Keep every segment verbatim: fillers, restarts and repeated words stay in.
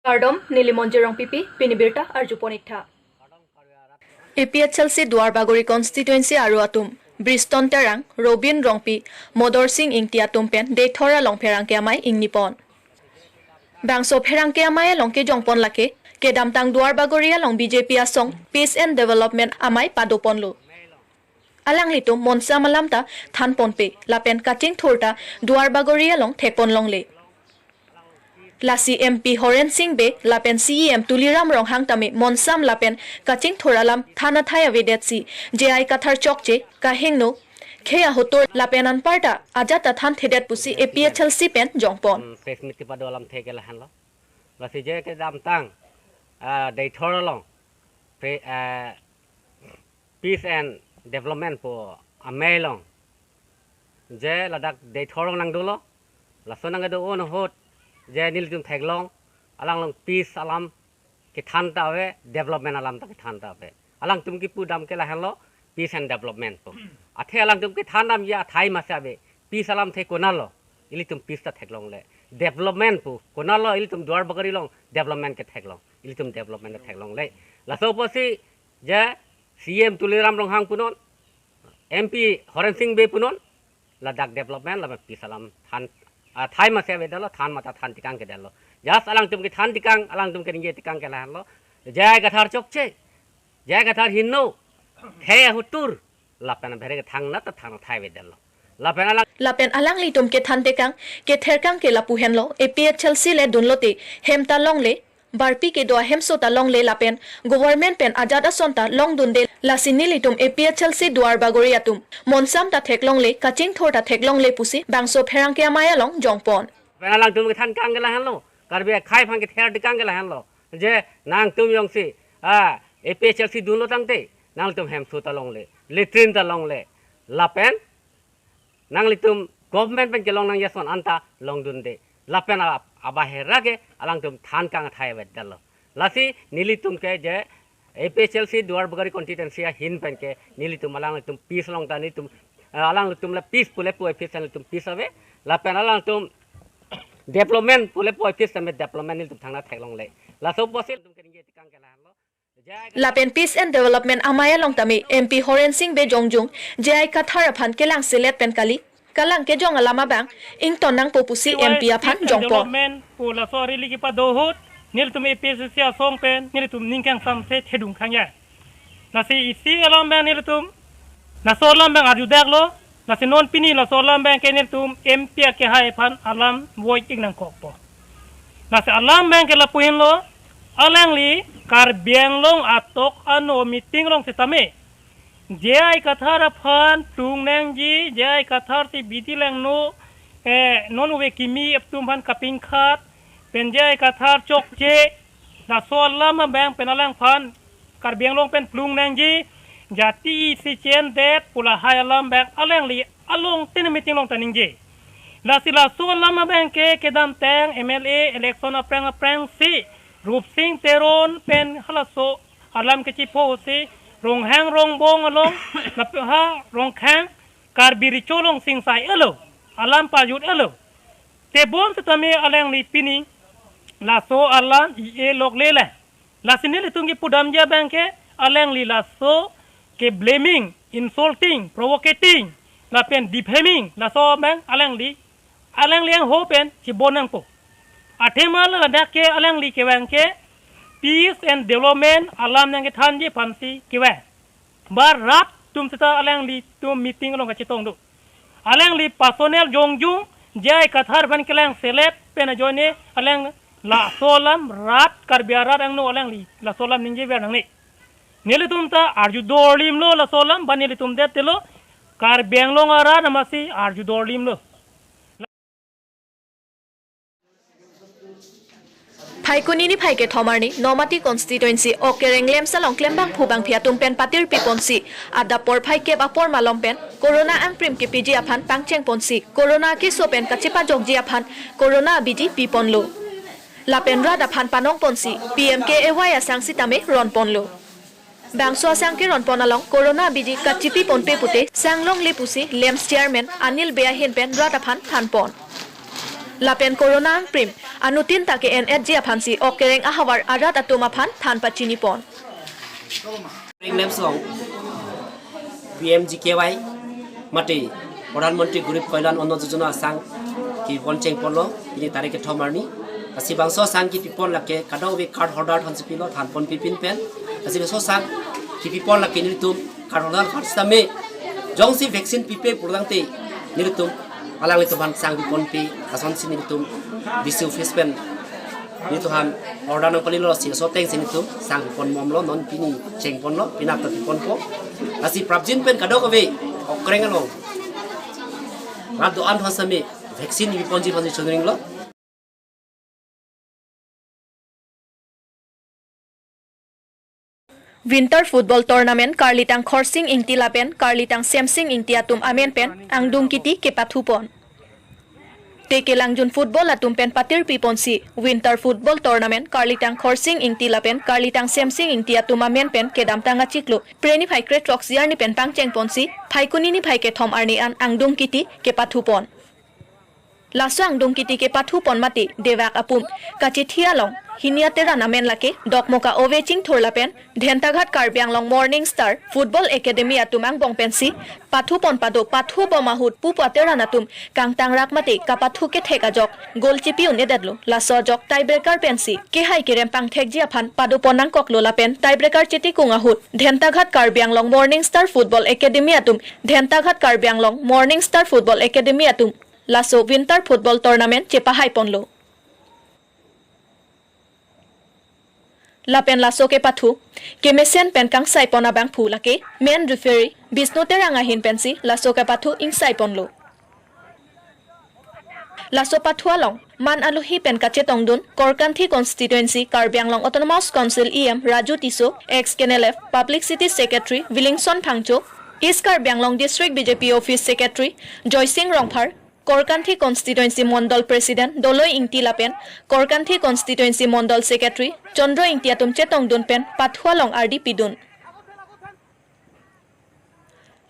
Kardom, neli Monjir Rongpipi, pini birta arjupon iktha. A P H L C Duarbagori constituency aru atum, Briston Terang, Robin Rongpi, Modor Sing Ingti atum pen Deithor along pherangke amei ingnipon. Bangso pherangke amei along kejongpon lake, kedamtang Duarbagori along B J P asong Peace and Development amei padoponlo. Alanglitum monsam alam ta thanponpe, lapen kachingthur ta Duarbagori along thekpon longle. Lasi M P Horen Sing Bey lapen C E M Tuliram Ronghang tame monsam lapen kachingthur alam than athai avedetsi, J I Kathar chokche, kahingno, khei ahotur lapen anparta ajat ta thanthedet pusi A P H L C pen jongpon. Hmm, press meet kepado alamthe ke lahenlo. Lasi je kedamtang, ah, Deithor along, pre-, ah, Peace and Development pu amei along, je ladak Deithor along nangdolo, laso nangkedo-o ahut, je nelitum theklong, alanglong peace alam kethan ta ave, development alam ta kethan ta ave. Alangtum kipudam ke lahenlo, peace and development pu. Athe alangtum kethandamji athai masi ave, peace alamthe konatlo, ilitum peace ta theklongle. Development pu konatlo, ilitum Duarbagori along development ketheklong, ilitum development ta theklongle. Laso apotsi je C E M Tuliram Ronghang punon, M P Horen Sing Bey punon, ladak development lapen peace alam than, ah, athai masi avedetlo, than mate than tekang kedetlo. Just alangtum kethan tekang, alangtum keningje tekang ke lahenlo, J I Kathar chokche, J I Kathar hingno, khei ahotur, lapen bhere kethang nat ta than athai avedetlo. Lapen alang Lapen alanglitum kethan tekang, kether kang ke lapu henlo, A P H L C le dunlote, hem ta longle, barpi kedo ahemso ta longle lapen government pen ajat ason ta longdunde, lasi nelitum A P H L C Duarbagori atum monsam ta theklongle, kachingthur ta theklongle pusi bangso pherangke amei along jongpon. Lapen alangtum kethan kang ke lahenlo, Karbi akhei aphan kether tekang ke lahenlo, je nangtum jongsi, ah, A P H L C dunlo tangte, nangtum hemso ta longle, latrine ta longle, lapen nanglitum government pen kelong nangji ason anta longdunde. Lapen a-, abahera ke alangtum than kang athai avedetlo. Lasi nelitum ke je A P H L C Duarbagori constituency ahin pen ke nelitum alanglitum peace along ta nelitum, eh, alanglitum le peace pu le puvoiphit nelitum peace ave. Lapen alangtum development pu le puvoiphit tame development nelitum thangnath theklongle. Laso apotsi nelitum keningje tekang ke lahenlo. Lapen Peace and Development amei along tame M P Horen Sing Bey jongjung, J I Kathar aphan kelang selet pen kali, kalang kejong alam abang ington nangpo pusi M P aphan jongpon. Development pu laso arili kepado ahut, nelitum A P H L C asong pen, nelitum ning kangsamse thedung khangya. Lasi isi alam abang nelitum, laso alam abang arjudaklo, lasi non pini laso alam abang ke nelitum M P akehai aphan alam voi ik nangkokpo. Lasi alam abang ke lapu henlo, alangli Karbi Anglong atok ano meeting along setame, J I Kathar aphan plung nangji, J I Kathar si bidi langno, eh, non ove kimi atum aphan kapingkhat, pen J I Kathar chokche, laso alam abang pen alangphan Karbi Anglong pen plung nangji, jati isi chendet pu lahai alam abang alangli along tin meeting along ta ningje. Lasi laso alam abang ke kedamtang M L A election aphrang aphrang si Rupsing Teron pen halaso alam kechipho si Ronghang Rongbong along lapen ha Rongkhang Karbi Recho along singsai alo, alam pajut alo. Tebon setame alangli pini laso alam i-e lokle le. Lasi nelitum kepudamji abang ke alangli laso ke blaming, insulting, provocating, lapen defaming, laso abang alangli, alangli angho pen chibon nangpo. Athema ladak ke alangli kevang ke peace and development alam nangkethanji aphansi kevang. Ba rat atum seta alanglitum meeting along kachetong do. Alangli personal jongjung, J I Kathar aphan kelang selet pen ajoine alang laso alam rat Karbi arat angno alangli laso alam ningjever nangne. Nelitum ta arju dorlimlo laso alam, ba nelitum det telo, Karbi Anglong arat amatsi arju dorlimlo. Phaikuni niphai kethom arni Nomati constituency ok kereng LAMPS along klembangphu bangphi atum pen patirpi ponsi, adap porphai kep apor malom pen Corona angprim kepiji aphan pangcheng ponsi, Corona keso pen kachepajokji aphan Corona abiji piponlo. Lapen rat aphan panong ponsi P M K A Y asang sitame ron ponlo. Bangso asang keron pon along Corona abiji kachipi ponpe pute sang longle pusi LAMPS chairman Anil Bey ahin pen rat aphan than pon. Lapen Corona angprim Anuttin ta ke-en-etji aphansi ok kereng ahavar arat atum aphan than pachinipon. Ringlems along P M G K Y mate Pradhan Mantri Garib Kalyan Anna Yojana asang kipon chengponlo, pini tarik kethom arni. Lasi bangso asang kipipon lake kadokave card holder aphansi pilo, thanpon pipin pen. Lasi bangso asang kipipon lake nelitum card holder aphan sitame jongsi vaccine pipe pulangte nelitum alanglitum aphan sang piponpe, lasonsi nelitum D C office pen nelitum aphan order nangpalilo, lasi laso atengsi nelitum sang pipon momlo, non pini chengponlo, penap ta piponpo. Lasi prapjin pen kadokave ok kereng along rat do-an aphan sitame vaccine piponji aphansi choninglo. Winter Football Tournament karlitang Khorsing Ingti lapen karlitang Semsing Ingti atum amen pen angdung kiti kepathupon. Te kelangjun football atum pen patirpiponsi Winter Football Tournament karlitang Khorsing Ingti lapen karlitang Semsing Ingti atum amen pen kedamtang achiklo Phre niphai krethrok-si arni pen pangchengponsi Phaikuni niphai kethom arni an angdung kiti kepathupon. Laso angdung kiti kepathupon mate Devak Apum kachethi along hini ateran amen lake Dokmoka Ove Chingthur lapen Dhentaghat Karbi Anglong Morning Star Football Academy atum angbong pensi pathupon pado, pathubom ahut pupu ateran atum kangtangrak mate kapathu kethek ajok goal chepi-un-edetlo. Laso ajok tiebreaker pensi kehai kerem pangthekji aphan padopon nangkoklo lapen tiebreaker chetekung ahut Dhentaghat Karbi Anglong Morning Star Football Academy atum Dhentaghat Karbi Anglong Morning Star Football Academy atum laso Winter Football Tournament chepahaiponlo. Lapen laso kepathu kemesen pen kangsaipon abangphu lake main referee Bishnu Terang ahin pensi laso kepathu ingsaiponlo. Laso pathu along man alohi pen kachetongdun Korkanthi Constituency Karbi Anglong Autonomous Council E M Raju Tisso, ex K N L F Publicity Secretary Willingson Phangcho, East Karbi Anglong District B J P Office Secretary Joysing Rongphar, Korkanthi Constituency Mondol President Doloi Ingti lapen Korkanthi Constituency Mondol Secretary Chandra Ingti atum chetongdun pen pathu along ardi pidun.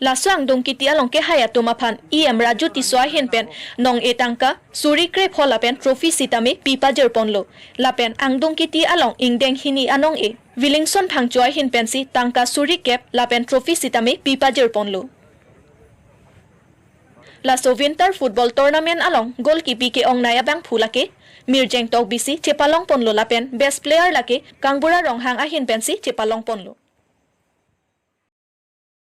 Laso angdung kiti along kehai atum aphan E M Raju Tisso ahin pen nong-e tangka suri krepho lapen trophy sitame pipajirponlo. Lapen angdung kiti along ingdeng hini anong-e Willingson Phangcho ahin pensi tangka suri kep lapen trophy sitame pipajirponlo. Laso Winter Football Tournament along goal kipi ke-ongnei abangphu lake Mirjeng Tokbi si chepalongponlo lapen best player lake Kangbura Ronghang ahin pensi chepalongponlo.